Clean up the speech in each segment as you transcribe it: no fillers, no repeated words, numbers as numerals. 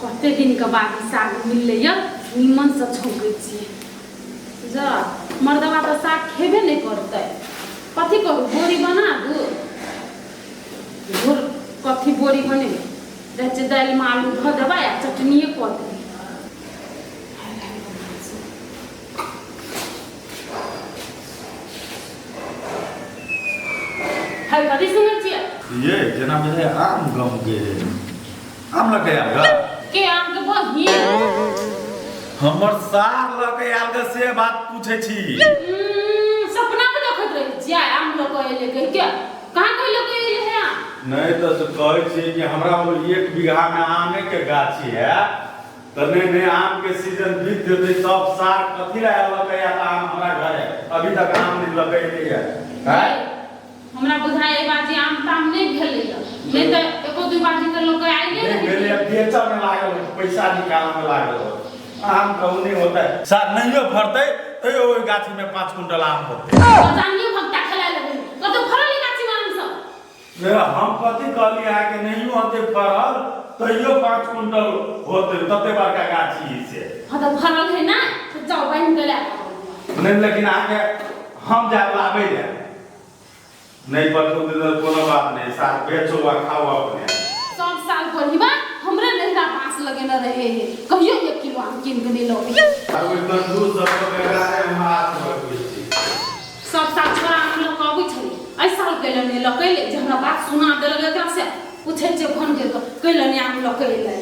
कते दिनके बाद ई साग मिललै निमनसँ छौंकै छियै। जा मर्दबा तऽ साग खेबे नहि करतै, कथी करू? बोरी बना दू? घोर कथी बोरी बनेबै? जाइ छियै दालिमे आलू धऽ देबै आ चटनिए कऽ देबै। है कथी सुनै छियै? ये जेना बुझाइ आम गम के आम लऽ के आयल ग। के आम के बहिन? हमर सार लऽ के आयल ग से बात पूछै छी। सपना के देखैत रहै छियै आम लऽ के एलै कहि के। कहाँ कोई लऽ के एलै है आम? नहि तऽ से कहै छियै कि हमरा ओ 1 बीघा मे आमे के गाछी है तऽ नहि नहि आम के सीजन बीत जेतै तब सार कथी लए लऽ के आयल आम हमरा घरे? अभी तक आम नहि लऽ के एलै है। आँय? हमरा बुझाइ एहि बाजी आम ताम नहि भेलै नहि तऽ एको दू बाजी तऽ लोक आइले नहि भेलै। बेचऽ मे लागल है, पैसा निकालऽ मे लागल है। आम कहूँ नहि होतै सार, नहियो फड़तै तैयो ओहि गाछी मे 5 कुंटल आम होतै। बजानियो भक्ता खेलाय लगै कतौ फड़ल ई गाछी मे आम सब? हम कथी कहली अहाँके? नहियो होतै फड़ल तैयो 5 कुंटल होतै, तते बड़का गाछी से। हाँ तऽ फड़ल है ना तऽ जाओ बान्हि के लए आउ। नहि, लेकिन अहाँके हम जायब लाबै लए। नहि पठो देल कोनो बात नहि, साथ बेचो आ खाओ अपने। सब साल बढ़िबा हमरे नहिरा बाँस लगेने रहे है, कहियो 1 किलो आम कीन के नहि लबै। आ ओहि कंजूस सबके बेगारे हम हाथ रखबै छी। सब साल छोड़ा आम लऽ कऽ अबै छलै, एहि साल कैले नहि लऽ के एलै जे हमरा बात सुना देलक। एकरा से पूछै छियै फोन करि कऽ, कैले नहि आम लऽ के एलै?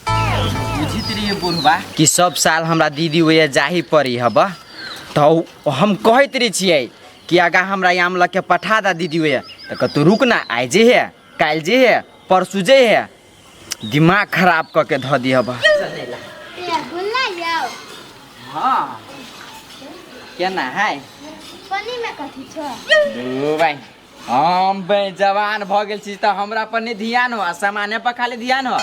बुझित रहिए बुढ़बा कि सब साल हमरा दीदी ओए जाही पड़ी हब, तऽ हम कहैत रहे छियै कि आगा हमरा आम लऽ के पठा दा दीदी ओए, तऽ कहतौ रुक ना, आइ जे है काल्हि जे है परसू जे है। दिमाग खराब कऽ के धऽ दिहब। हाँ केना है? पानी में कथी छौ? दू भाई हम बे जवान भऽ गेल छी तऽ हमरा पर नहि ध्यान हो, सामाने पर खाली ध्यान हो।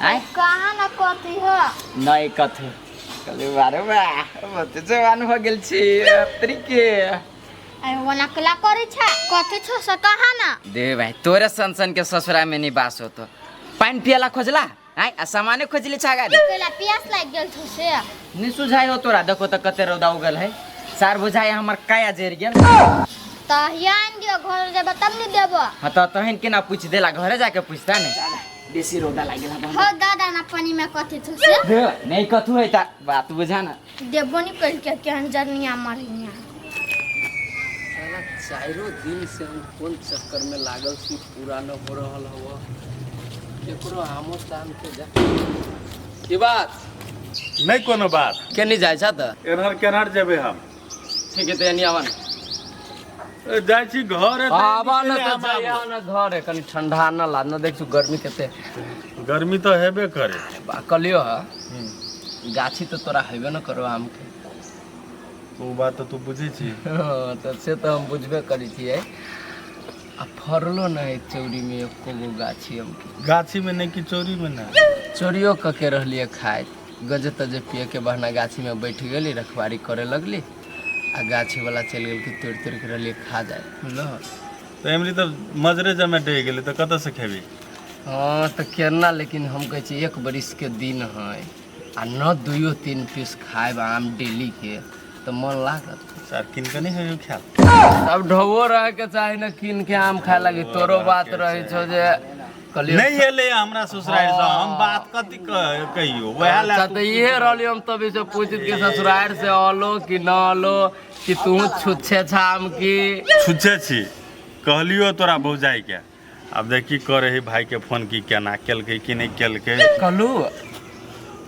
आय कहाँ न कथी हो? नहीं कथी कहली, बारे वाह, बहुते जवान भऽ गेल छी के। अरे ओना कला करे छै, कथी छौ से कहाँ ना? दे भाई तोरे सन सन के ससुरा में नहीं बास होतो। पानि पियला खोजला आय आ सामाने खोजले छा गाड़ी। केला प्यास लागि गेल छौ से? नहीं सुझाई हो तोरा, देखो तो कते रौदा उगल है, सार बुझाई हमर काया जरि गेल। तऽ हियान दियो, घर जेबे तब ने देबो। हाँ तऽ तहन केना पूछि देला? घरे जाके पूछता ने। बेसी रौदा लागि गेल। हो दादा ना, पानी में कथी छौ से? दे नहीं कथू है ता बात बुझा ना। देबो नहीं कल के केहन जरनिया मरनिया। साला चारो दिन से हम कोन चक्कर में लागल छी, पूरा न हो रहल हव केकरो आमो ताम के जा की बात? नहि कोनो बात। केनी जाइ छ तऽ? एनहर केनहर जेबै हम? ठीक है, तऽ एनी आवा न। जाइ छी घर। आवा न तऽ जाइया न घर, कनी ठंडा न ला न, देख छु गर्मी कते। गर्मी तऽ हेबे करे। बा कहलियो ह, गाछी तऽ तोरा हेबे न करो आम के। ओ बात तऽ तू बुझै छी। हँ, तऽ से तऽ हम बुझबे करै छियै। आ फड़लो नहि है चौरी में एको गो गाछी आम के? गाछी में नहि कि चोरी में नहि? चोरियो कऽ के रहलियै खाइत, गजे तजे पिए के बहाना गाछी में बैठ गेली, रखवारी करे लगली आ गाछी वाला चलि गेल कि तोड़ि तोड़ि के रहलियै खा जाय, बुझलो? तऽ एमरी तऽ मजरे जमे डहि गेलै, तऽ कतऽसँ खेबी? हँ तऽ केना, लेकिन हम कहै छी एक बरिस के दिन है आ न दुइयो 3 पीस खायब आम डेली के तऽ मन लागत? सर कीन के नहि होइयो खायल। तब ढोबो रहे के चाही ने कीन के आम खाए लागी। तोरो बात रहे छौ जे कहलियै नहि एलै हमरा ससुरारि से, हम बात कथी कहियो वएह लए। अच्छा तऽ इहे रहलियै हम तभी से पूछित कि ससुरारि से अलो कि न अलो, कि तू छुच्छे छाम की? छुच्छे छी। कहलियो तोरा भौजाई के, आब देखी करे है भाई के फोन की केना केलकै कि नहि केलकै। कहलू?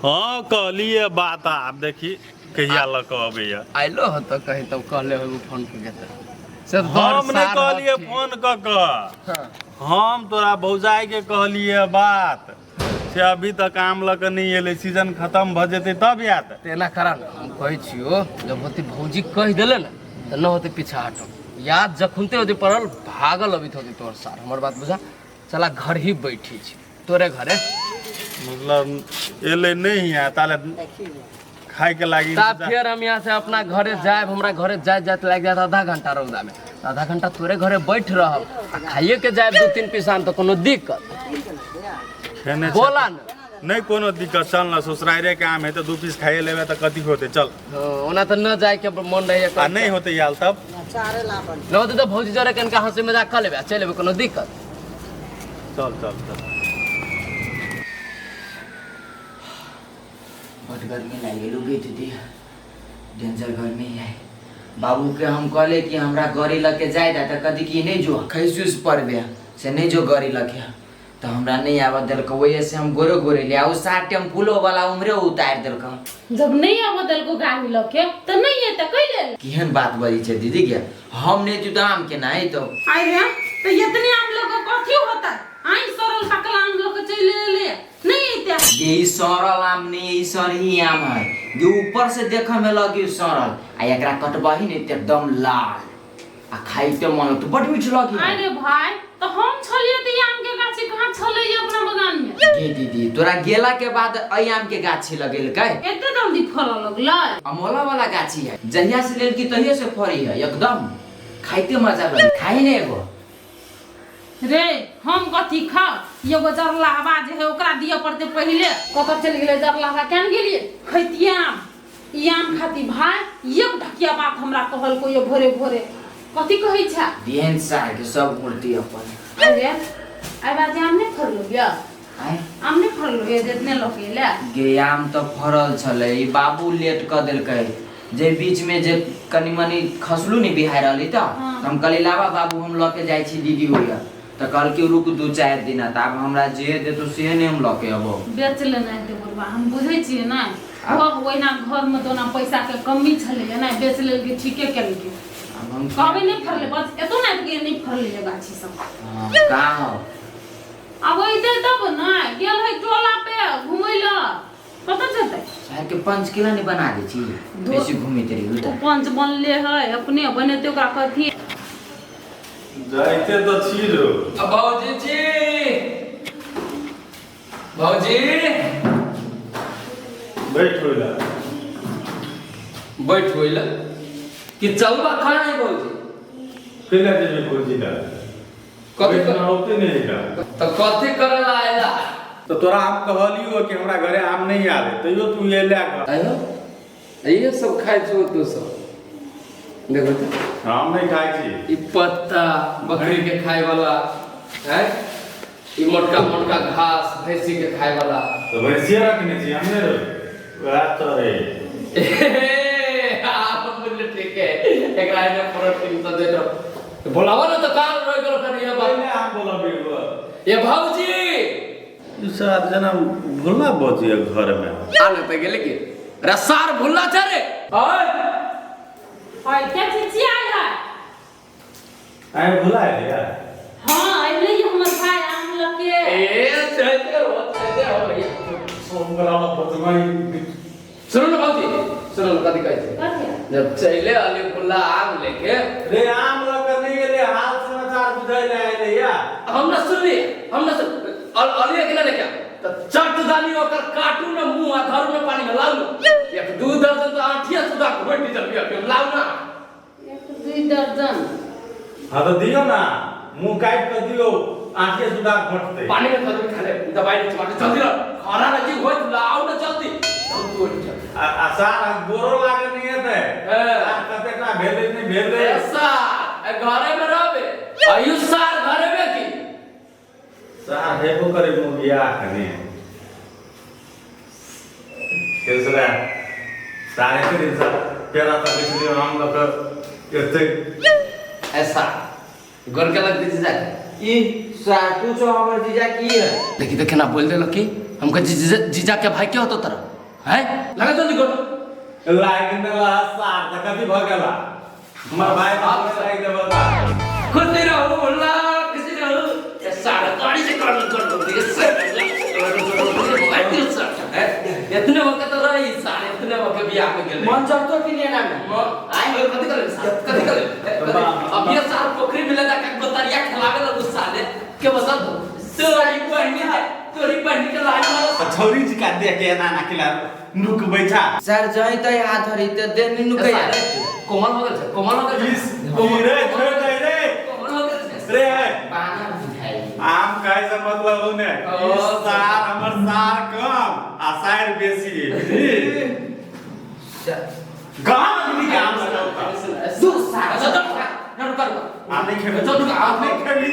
हाँ कहलिए बात, आब देखी कहिया लऽ कऽ अबैया। आइलो हो तऽ कहीं तब कहले हो फोन के तऽ से तऽ तोहर हम नहि सार कहलिए हथिन। फोन कऽ कऽ हम तोरा भौजाई के कहलिए बात से अभी तक आम लऽ कऽ नहि एलै, सीजन खतम भऽ जेतै तब आयत। तऽ एना करा ने, हम कहै छियो जब होती भौजी कहि देले ने तऽ न होते पीछा हटो, याद जखुनते होती पड़ल भागल अबित होती तोहर सार। हमर बात बुझा, चला घर ही बैठी छी तोरे घरे। मतलब एलै नहि है ताले खाय के लागी। तब फेर हम यहाँ से अपना घरे जायब, हमरा घरे जाइत जाइत लागि जायत आधा घंटा रौदा में, आधा घंटा तोरे घरे बैठ रहब आ खाइए के जायब 2-3 पीस आम, तऽ कोनो दिक्कत? खेने बोला ने। नहीं कोनो दिक्कत, चल ना, ससुरारे के आम है तो 2 पीस खाइए लेबे तो कथी होते, चल। हाँ, ओना तो न जाए के मन रहे आ नहीं होते याल तब न होते तो भौजी जरे कनका हंसी मजाक कर लेबे आ चल लेबे, कोनो दिक्कत। चल चल चल। बड गर्मी लागि गेलो गे दीदी, डेंजर गर्मी है। बाबू के हम कहले कि हमरा गाड़ी लके जाए दा, त कदी कि नहीं जो खैसूस पड़बे से नहीं जो गाड़ी लके, तो हमरा नहीं आवा देलक, वही से हम गोरे गोरे ले आउ सात टेम्पुलो वाला उमरे उतार देलक। जब नहीं आवा देलको गाड़ी लके तो नहीं है त कैले केहन बात बजी छे दीदी के, हम नहीं तू तो आम के नहीं तो आई रे तो इतने आम लोग कथी होता, आई सरल सकल आम लोग चले ले नहीं एते। ये सरल आम नहीं, ये सरही आम है, ये ऊपर से देखे में लगी सरल आ एकरा कटबही नहीं त एकदम लाल आ खाइते मन तो बड मीठ लगी। अरे भाई तो हम छलिए त आम के गाछी कहां छले अपना बगान में? गे दीदी तोरा गेला के बाद अई आम के गाछी लगेलकै, एते जल्दी फल लगलै। अमोला वाला गाछी है, जहिया से लेल की तहिया से फरी है, एकदम खाइते मजा लगे, खाई ने एगो रे। हम कथी खा, एगो जरला आवाज है ओकरा दिए पड़ते पहिले। कत चल गेलै जरला हवा, केन गेलिए खैतिए आम, ई आम खाती भाई एक ढकिया बात हमरा कहलको ये भोरे भोरे, कथी कहै छ दिहन सार के सब मूर्ति अपन। अरे आई बाजे आम नहीं फरलो बिया, आय आम नहीं फरलो ये जितने लोग ले गे आम तो फरल छलै, ई बाबू लेट क देलकै, जे बीच में जे कनी मनी खसलू नहीं बिहार रहली त हम कहली लाबा बाबू हम लके जाइ छी दीदी होइया, त कहलकै रुक 2-4 दिन, त आब हमरा जे देतो से नहीं हम लके अबो। बेच लेना हेतै बुढ़बा, हम बुझै छियै ना, ओहिना घर में तो ना पैसा के कमी छलै ना, बेच लेलकै ठीके केलकै। हम कहबै नहीं फरले बस एतो ना के नहीं फरले गाछी सब। हां का हो अब अइतै तब ना, गेल है टोला पे घुमै ल कत जेतै। शहर के 5 किलो नहीं बना दे छी, बेसी घुमित रही ओ पंच बनले है अपने बनेते ओकरा कथी जाइते तो छी रो। अब भौजी जी, भौजी बैठ होइला, बैठ होइला कि चलबा खाना है भौजी? केना जेबे भौजी ला, कथी कर होते नहीं ला तो कथी करल आएला? तो तोरा हम कहलियो कि हमरा घरे आम नहीं आले, तैयो तू ये ले आ। आयो ये सब खाइ छो तू सब, देखो तो हम नहीं खाइ छी। ई पत्ता बकरी के खाए वाला है, ई मोटका मोटका घास भैंसी के खाए वाला, तो भैंसिया रखने छी हमने रे, वह तो रे आप बोले ठीक है, एकरा एने प्रोटीन सब दे दो, बोलावा ना तो कान रह गेलो कनी ये बात। पहिले हम बोलबी ये भौजी ई सार जना भुल्ला बजी घर में आ न त गेले की रसार भुल्ला छ रे। ओए ओए क्या चीची आयल है? आइ भुला है यार। हां अइले हमर भाई आम लके। ए चलते हो चलते हो भैया सोमगला बदमाई। सुनो ना भौजी, सुनो ना कथी कहै छै? कथी? जब चले अली भुल्ला आम लेके रे आम लके नहीं गेले, हाल समाचार बुझाइ ले आइले या। हम ना सुनली, हम ना सुन अली अकेला लेके आ त चट दानी ओकर काटू ना मुंह आ धरू ना पानी में लाउ ना, 1-2 दर्जन तो आठिया सुधा घोट जल्दी अभी लाउ ना। 1-2 दर्जन हां तो दियो ना, मुंह काट के दियो, आंखें सुधा घोटते पानी में खदर खाले दवाई नहीं चबाते, जल्दी ला खाना लगी होय लाउ ना जल्दी। आ सार गोरो लागे नहीं हेतै, कतेक ना भेलै नहीं भेलै। ऐसा घरे में रहबे आयु सार घरे में की सार हेबो करे मुगिया खने केसरा सारे के दिन सर पेरा त बिजली हम लक एते ऐसा गोर के लग दीजिए जाके ई सार तू छो हमर जीजा की है? देखी देखे ना बोल देलो कि हमका जीजा जीजा के भाई के होतो तरह है लगा जल्दी गोर लाग न ला सार त कथी भ गेला हमर भाई आप लाग दे बता। खुश रहो भुल्ला खुश रहो, ये सारा गाड़ी से कर कर दो ये इतने वक्त रही सारे इतने वक्त बियाह में गेले मन जब तो कि लेना में आई कथी करे कथी करे अब ये सार पोखरी में ले जाके गोतरिया खिलावे लगू साले के बसल तोरी बहनी तोरी बहनी के लाज मारो। छौरी जी का देख के एना ना खिला नुक बैठा सर जई त हाथ हरी त दे नि नुकै कोमल हो गेल छै, कोमल हो गेल इस रे छोड़ दे रे कोमल हो गेल छै रे पाना बुझाई आम खाय से मतलब हो ने। ओ सार हमर सार क बेसी है बुझली गाम आदमी के आम लगाओ दू साल अच्छा चल ना रुका रुका आम नहीं खेबै चल रुका आम नहीं खेबी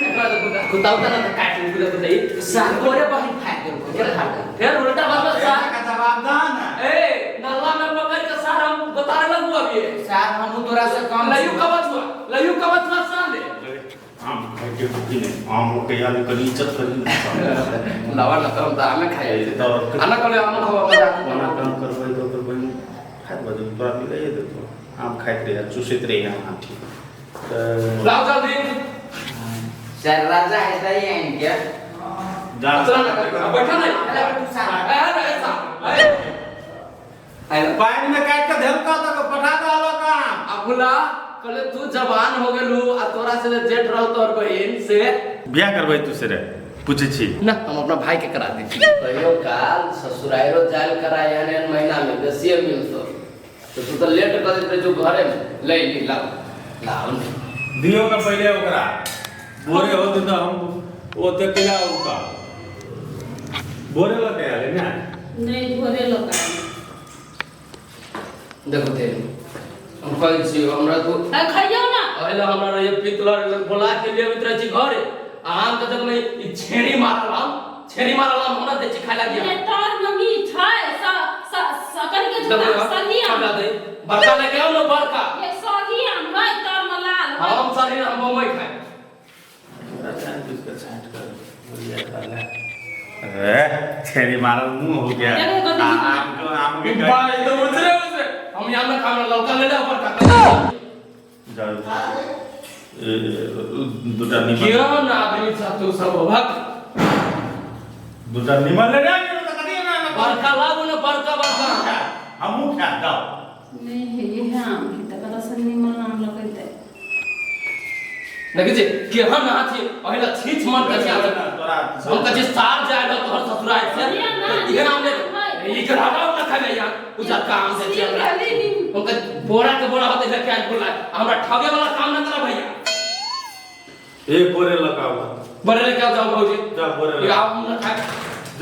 कुत्ता उता ना काट ले कुत्ता ई साल गोरे बहिन फाड़ देलको गोरे फाड़ देलको। फिर उल्टा बात सार का जवाब दा ना ए नल्ला में पकड़ के सार हम बता लगू अभी साल हमहू तोरा से कम लयू कवच हुआ लयू कवच हुआ साल दे आम खाइ के रुकी नहीं आम हो के यार कनी इज्जत करी लावा ना तो हम तो आमे खाए तो- आना कले आम खावा मजा ओना काम करबै तऽ ओकर बहिन खाइत बजू तोरा मिलैए देतौ आम खाइत रहिए चूसैत रहिए आम ठीक तऽ लाओ जल्दी सर राजा है सही है इनके जा चला ना बैठा नहीं अरे तू साल ए रे साहब ए पानि में काटि के धेलका तऽ पठा दहलक आम अबुला कहले तू जवान हो गेलू आ तोरा से जेठ रहो तोर बहिन से बियाह करबै तू से रे पूछै छी ना हम अपना भाई के करा दी कहियो काल ससुराइरो जायल करा एहन एहन महीना में बेसिए मिलतो तो तू तो लेट कर देते जो घरे में ले ली लाओ लाओ ने दियौ ने पहिले ओकरा बोरे होतै तऽ हम ओते केला उनका बोरे लऽ के आयल ने नहीं भोरे लोग आयल। देखो तेरे हम कहै छी हमरा तू आ खइयौ ना अहिला हमरा रहिए पितलर बोला के लिए मित्र छी घरे आ आम के जब ई छेड़ी मारल आम छेड़ी मारल आम हमरा दे छी खाय लागिया ये तर में मीठ है स स स कनि के देखो सही आम हमरा दे बड़का लेके आओ ना बड़का ये सही आम है तर में लाल है हम सही हम बम्बई खाए अरे छेरी मारल मुंह हो गया देखो, कथी आम के आम के भाई तो उतरे उतरे हम यहाँ में खाना लौका ले ले बड़का जाऊ दूटा निमन क्यों ना आदमी सा तू सब भक्त दूटा निमन ले रे तऽ कथी ना बड़का लाबू ना बड़का बड़का हमहूँ खायब जाओ नहीं है ये आम है त कतऽ से निमन आम लगैतै देखै छी केहन अहाँ छी पहिला छीछ मन के छी अहाँ। तोरा हम कहै छी सार जाय रह तोहर ससुराल से ये ना, इहे आम ले नहीं। ई ग्राहक ना खाबे यहाँ उजर का आम दे छी हमरा सीख हम कहै बोरा के बोरा होते लेके आयल बोला हमरा ठगे वाला काम ना करा भैया एक बोरे लगाओ बड़े लेके आओ जाओ भौजी जा बोरे ये लगा आम ना खाए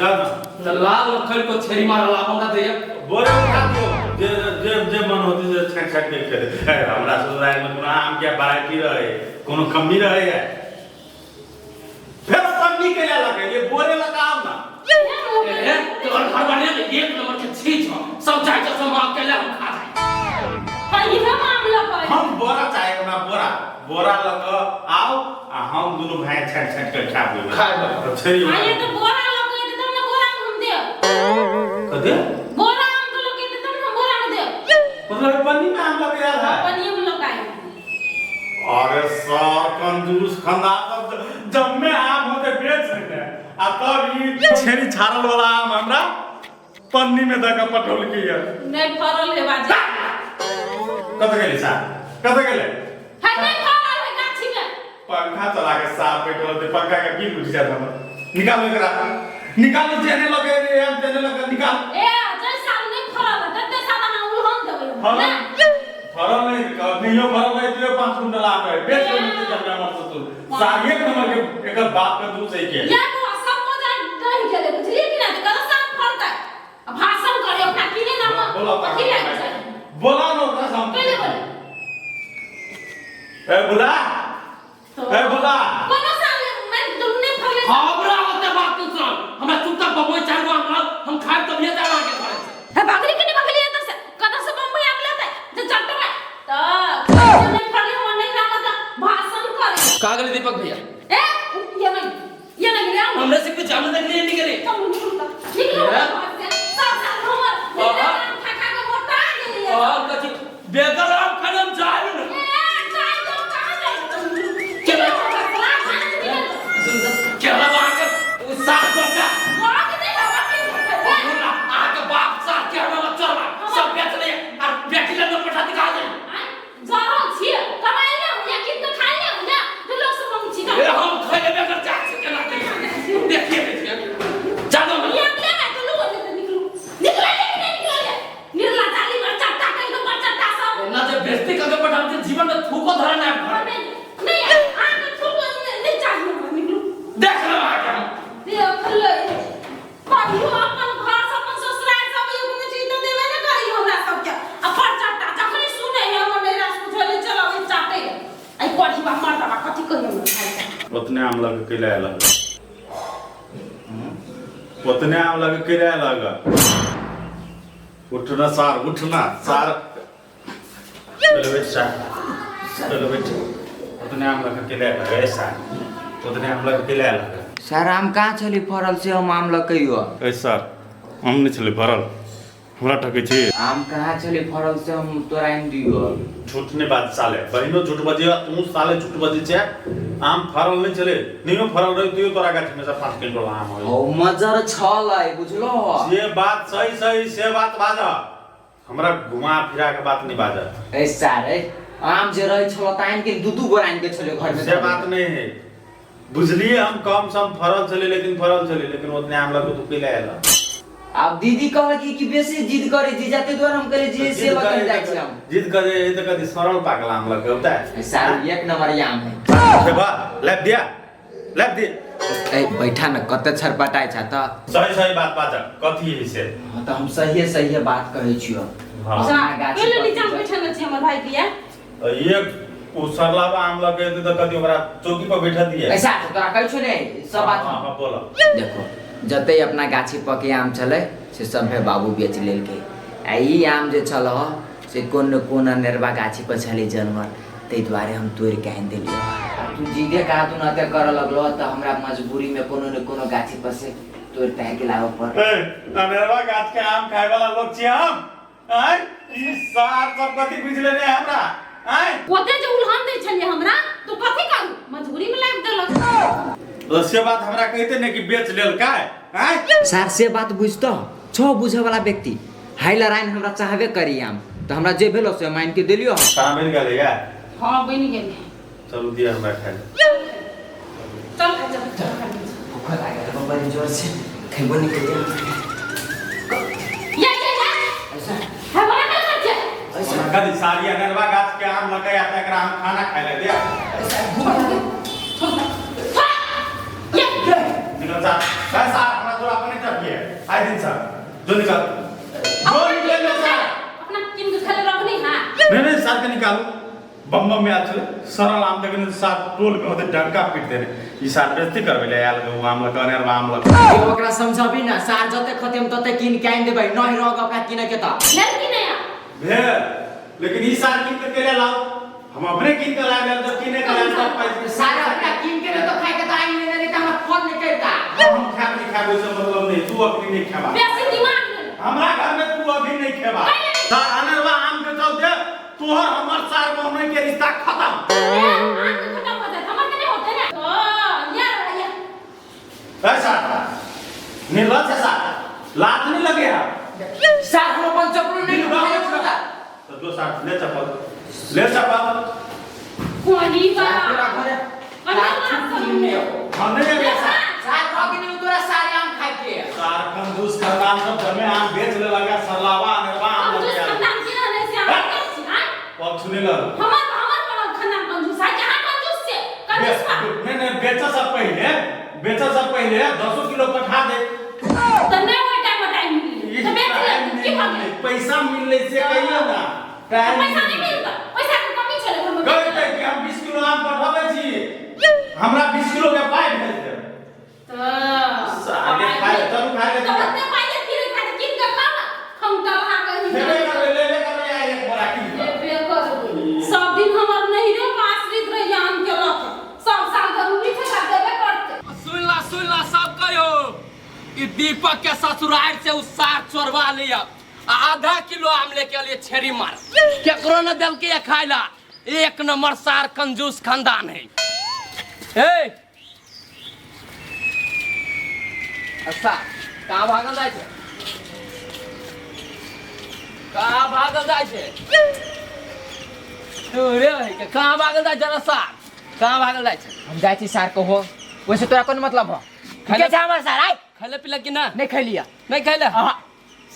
जा ना न लाल लखल को छेरी मारल आम हमरा दे बोरे उठा दियो जे जे जे मन होती से छाँट छाँट के खेले हमरा ससुराल में कोनो आम के वैरायटी रहे कोनो कमी रहे है फेर पन्नी के लगे ये बोरे लगाओ ना ए तोहर घर वाले ने एक नंबर के छीछ हो सब चाहे तो सब अकेले हम खा जाए हाँ इहे मामला है हम बोरा चाहे हमरा बोरा बोरा लग आओ आ हम दुनू भाई छाँट छाँट के खा लेबै खा लेबै। छेरी हाँ ये तो बोरा लगैतै तब ना बोरा में हम देब कथी बोरा आम के लगैतै तब ना बोरा में देब मतलब पन्नी में आम लगे यार है पनिये में लगाए अरे सर कंजूस खंदा सब जम्मे आम होते बेच लेने आ तब ई छेरी छाड़ल वाला आम हमरा पन्नी में दऽ के पठौलकै ये नहीं फरल है बाजे कतऽ गेलै साहब कतऽ गेलै है नहीं फरल है गाछी में पंखा चला के साफ बैठल होते पंखा के बिल उठि जात हमर निकालो एकरा निकालो जेने लगे रे हम तेने लगे निकाल ए जै साल नहीं फरल है तते साल अहाँ उलहन देबै फरल ना फरल नहीं नहियो फरल नहीं दियो 5 कुंटल आम है बेच के मिलते हमरा हमर ससुर सार एक नंबर के एकर बाप के दूध है के या बौआ सब मजा रहि गेलै बुझलियै कि ना तऽ कतऽ साल फरतै आ भाषण करे अपना किने नाम बोला कथी लागि छै बोला न ओकरा सामने कैले बोले ए बुला तो ए बुला कोनो साल मैं दुनू नहीं फरले हमरा होते बात तू सुन हमरा चुपचाप बम्बई चार गो आम लाओ हम खाए तब ये जाए आगे घरे से है बगली के नहीं बगली एतऽ से कतऽ से बम्बई आम लेतै जे चटबै तऽ नहीं फरले हमर नहीं लागत भाषण करे का गेलै दीपक भैया ए ये नहीं ये नहीं ले हमरे से कुछ जान नहीं निकले चलू निकलू तऽ निकलू ए? घर से सब साल हमर आहा। आम खा खा के मोटा गेलियै और कथी बेगर आम खाने हम जाए ना ए जाय दो कहाँ जाय आम लऽ के कैला आयल ओतने आम लऽ के कैला आयल उठना सार उठना सार चलो बैठ सार चलो बैठ ओतने आम लऽ के कैला आयल सार ओतने आम लऽ के कैला आयल सर आम कहाँ छलै फड़ल से हम आम लऽ के अइयो ए सर आम नहि छलै फड़ल हमरा ठकै छी आम कहाँ छलै फड़ल से हम तोरा आनि दियो झूठ नहि बाज साले बहिनो झूठ बजियो तू साले झूठ बजै छै आम फड़ल नहि छलै नहियो फड़ल रही तैयो तोरा गाछ में से 5 किलो आम होइ ओ मजर छलै बुझलो से बात सही सही से बात बाज हमरा घुमा फिरा के बात नहीं बाज ए सारे आम जे रहै छल त आनि के दू दू गोर आनि के छलै घर में से बात नहीं है बुझलिए हम कम सम फड़ल छलै लेकिन फड़ल छलै लेकिन ओतने आम लऽ के तू कैला आयल आब दीदी कहलक कि बेसी जिद करे जीजा ते द्वारा हम कहले जे से लऽ के जाइ छी हम जिद करे तऽ कथी सड़ल पाकल आम लऽ के औतै ए सारे एक नंबर आम है खेबा लैब दिया लैब दिया ए बैठा न कते छरपटाइ छ त सही सही बात बाज कथी है से हाँ, तऽ हम सहिए सहिए बात कहै छियौ हाँ अपना गाछी पहिले पर नीचा में बैठल छी हमर भाई के एक उ सरलावा आम लऽ के एतै तऽ कथी ओकरा चौकी पर बैठा दिए ऐसा तोरा कहै छौ ने सब बात हाँ हाँ बोला देखो जते अपना गाछी पके आम छलै से सभे बाबू बेच लेलकै आ ई आम जे छल से कोन न कोन अनेरवा गाछी पर छलै जानवर ताहि दुआरे हम तोड़ि के आनि देलियै आ तू जिदे कहा तू नते करऽ लगलो तऽ हमरा मजबूरी में कोनो ने कोनो गाछी पर से तोड़ि ताड़ि के लाबऽ पड़ल ए अनेरवा गाछ के आम खाय वाला लोग छियै हम आँय ई सार सब कथी बुझि लेने हमरा आँय ओते जे उल्हन दै छलियै हमरा तो कथी करू मजबूरी में लाबि देलक तो से बात हमरा कहिते ने कि बेच लेलकै आँय सर से बात बुझतह छौ बुझे वाला व्यक्ति हाय लड़ाइन हमरा चाहबे करी आम तऽ हमरा जे भेलो से मान के देलियो खाना बनि गेलै या हाँ बनि गेलै चलू दिअ हमरा खाय लए चल खा चल चल खा भूख लागल बा बड़ी जोर से खेबो नहीं करिए या या या ऐसा है बना कर खा ऐसा कथी सारी अनेरवा गाछ के आम लकै आ तकरा हम खाना खाय लए दिअ या निकल सार भाई सार हमरा तोरा अपने टपिए आइ दिन सर जो निकल जो निकल ले सार अपना किन के खाले रखनी हां नहीं नहीं सार के निकालू बम बम में आयल छलै सरल आम देखने सार टोल में होते डंका पीट देने ई सार बेइज्जती करबै ले आयल गो आम लक अनेरवा आम लक ये ओकरा समझाबी ना सार जते खते हम तते कीन के आनि देबै नहीं रह अपना कीने के त लड़की नहीं आ भेल लेकिन ई सार कीन के केले लाओ हम अपने कीन के लाए तब कीने के लाए तब पैसा सार अपना कीन के तो खाए के त आनि लेने नहीं त हमरा फोन नहीं करता हम खाब नहीं खाब ओइसे मतलब नहीं तू अभी नहीं खेबा बेसी दिमाग नहीं हमरा घर में तू अभी नहीं खेबा सार अनेरवा आम के चलते तोहर हमर सार बहनोई के रिश्ता खत्म ए आम के खत्म हो जाए हमर के नहीं होते ना ओ यार भैया ए सार निर्लज है सार लात नहीं लगे है सार हम अपन चप्पल नहीं खाए छोड़ा तो जो सार ले चप्पल ले चप्पल कोनी बा सार तोरा घरे हम नहीं लेंगे सार सार खा के नहीं तोरा सारे आम खाए के सार कंजूस खानदान सब घर में आम बेच ले लगा सरलावा अनेरवा आम कंजूस लगे खानदान के रहने से हम कर छी हां पक्ष नहीं लग हमर हमर बनल खानदान कंजूस है कहां कंजूस से कंजूस बा नहीं नहीं बेचा सब पहले बेचा सब पहले 10 किलो पठा दे तो नहीं ओइ टाइम में टाइम मिली तो बेच ले की भऽ गेल पैसा मिलले से कहियो ना टाइम पैसा नहीं मिलता पैसा के कमी छलै घर में कहते कि हम 20 किलो आम पठाबै छी हमरा 20 किलो के पाइ भेज देब तो साले खाय ले, चलू खाय ले। तो ओतने पाइ ले फिर खा के कीन के खाओ ना हम तो अहाँ कहीं लेबे करबै लेबे करबै आ एक बोरा कीन कऽ। लेबे करबै सब दिन हमर नहिरो पर आश्रित रहिए आम के लऽ के सब साल जरूरी छै तऽ देबे करतै सुनला सुनला सब कहियो ई दीपक के ससुराल से उ सार चोरवा लिया आ आधा किलो आम लेके अलिए छेरी मार केकरो न देलके ये खाय ला एक नंबर सार कंजूस खानदान है ए अच्छा कहाँ भागल जाइ छै कहाँ भागल जाइ छै तू रे के कहाँ भागल जाइ छै रे सार कहाँ भागल जाइ छै हम जाइ छी सार कहो वैसे तोरा कोन मतलब हो खैले- के छै हमर सार आइ खैले पीले कि ना नहीं खैलिया नहीं खैले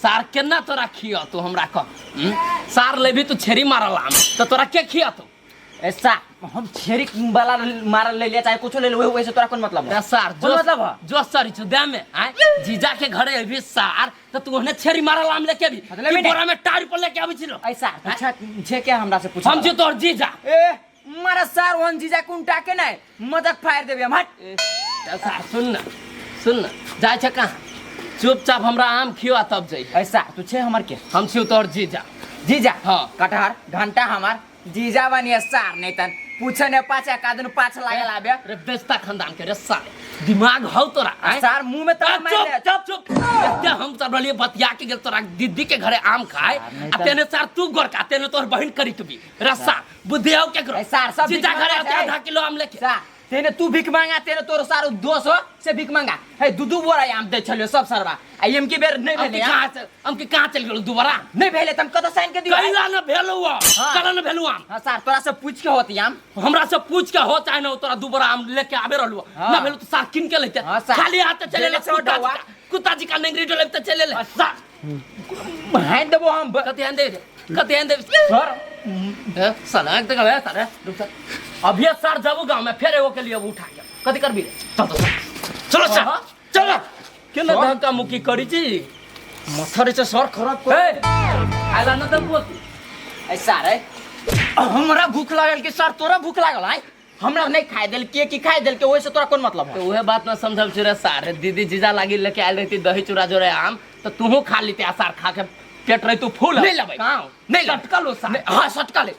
सार केना तोरा खिया तू हमरा कह हम्म? सार लेबी तू छेरी मारल आम तो तोरा के खिया तू ऐसा हम छेरी वाला मारल ले लिया चाहे कुछो ले ले वैसे तोरा कोन मतलब रे हो सार कोन मतलब हो जो सरी छु दे में आय जीजा के घरे अभी सार तो तू ओहने छेरी मारल आम लेके अभी मतलब कि नहीं। बोरा में टायर पर लेके आबी छिलो ऐसा पूछा छे क्या हमरा से पूछ हम जो तोर जीजा ए मारा सार ओहन जीजा कुंटा के नहीं मदद फाड़ देबे हम, हट। ए, सार सुन ना, सुन ना, जाइ छ कहाँ? चुपचाप हमरा आम खियो तब जाइ। ऐसा तू छे हमर के? हम छियो तोहर जीजा। जीजा? हाँ। कटहर घंटा हमार जीजा बनिए सार नहीं तन पूछे ने पाछा कादन पाछ लागल आबे। रे बेस्ता खानदान के रे साले, दिमाग हौ तोरा आँय? सार मुंह में आ, तर मार चुप दे। चुप चुप, एते हम सब रहलिए बतिया के गेल तोरा दीदी के घरे आम खाए, नहीं आ त- तेने सार तू गोरका, तेने तोहर बहिन करी तुबी रस्सा बुद्धि हौ केकरो? ए, सार, सब जीजा भीख घरे मांगा आते छै। आधा किलो आम लेके सार तेने तू भीख मांगा, तेने तोर सारो दोष हो से भीख मांगा है। दू दू बोरा आम दे छलियो सब सरवा, आ एम की बेर नहीं हम भेले के आम। कहाँ से, हम के कहाँ चल गेल दोबारा? नहीं भेले त हम कतौ साइन के दियो। कहिला न भेल हुआ? हाँ। कला न भेल आम? हां सार, तोरा से पूछ के होती आम। हमरा से पूछ के हो चाहे न हो, तोरा दोबारा आम लेके आबे रहलु। हाँ। न भेल तो सार किन के लेते। हाँ, सार। खाली हाथ चले ले। देले छौ कुत्ता डौआ। जी का, कुत्ता जी का नेंगरी डोले त चले ले सार। हाथ देबो हम। कते आन दे रे, कते आन दे सर ए, साला एक जगह है सारे, रुक सर। अभी सर जाबू गांव में फिर एगो के लिए उठा के कथी करबी रे? चल चल चलो सर, हाँ। चलो केना धक्का मुक्की करी छी? मथरे से सर खराब कर। ए आइला न त बोती। ऐ सार, ऐ हमरा भूख लागल कि सर तोरा भूख लागल? आय हमरा नहीं खाए देल के कि खाए देल के, ओइ से तोरा कोन मतलब तो है? उहे बात न समझल छी रे सार, दीदी जीजा लागी लेके आयल रहती दही चूड़ा जोड़े आम तो तुहू खा लेते, आ सार खा के पेट रही तू फूल। नहीं लेबै। कहाँ? नहीं लेबै। सटकल हो सार। नहीं, हाँ सटकल है।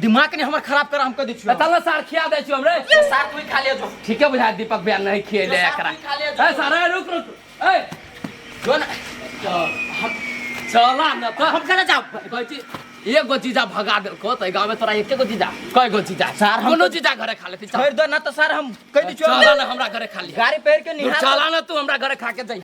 दिमाग ने हमर खराब कर, हम कह दै छियौ। चल ना सार खिया दै छियौ हमरे। सार तू ही खा ले जो। ठीक है बुझा दीपक भैया नहीं खिएले जो सार एकरा। तू ही खा ले जो। ए सार, ए, रुक रुक, ए जो ना। चला न त हम कहाँ जाऊ? कहै छी एगो जीजा भगा देलको त गाँव में तोरा एके गो जीजा, कय गो जीजा? सार, हम कोनो जीजा घरे खा लेती। छोड़ दो ना तो सार, हम कह दै छियौ। चला ना हमरा घरे खा लिहा। गाड़ी पहिर के निहार। चला ना तू हमरा घरे खा के जाइ।